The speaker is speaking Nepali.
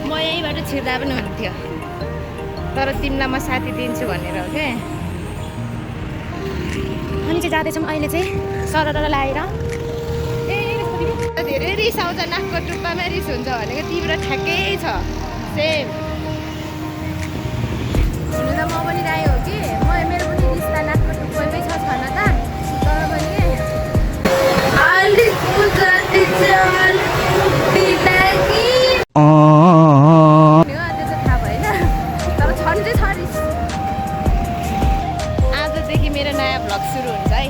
म यहीँबाट छिर्दा पनि हुन्थ्यो तर तिमीलाई म साथी दिन्छु भनेर हो क्या। हामी चाहिँ जाँदैछौँ अहिले चाहिँ सरर लाएर। धेरै रिस आउँछ, नाकको टुप्पामा रिस हुन्छ भनेको तिम्रो ठ्याक्कै छ सेम। हुनु त म पनि राई हो कि मेरो पनि रिस्ता नाकको टुप्पामै छ छन त तर पनि त्यो चाहिँ थाहा भएन तर छन् चाहिँ छ रिस। आजदेखि मेरो नयाँ भ्लग सुरु हुन्छ है।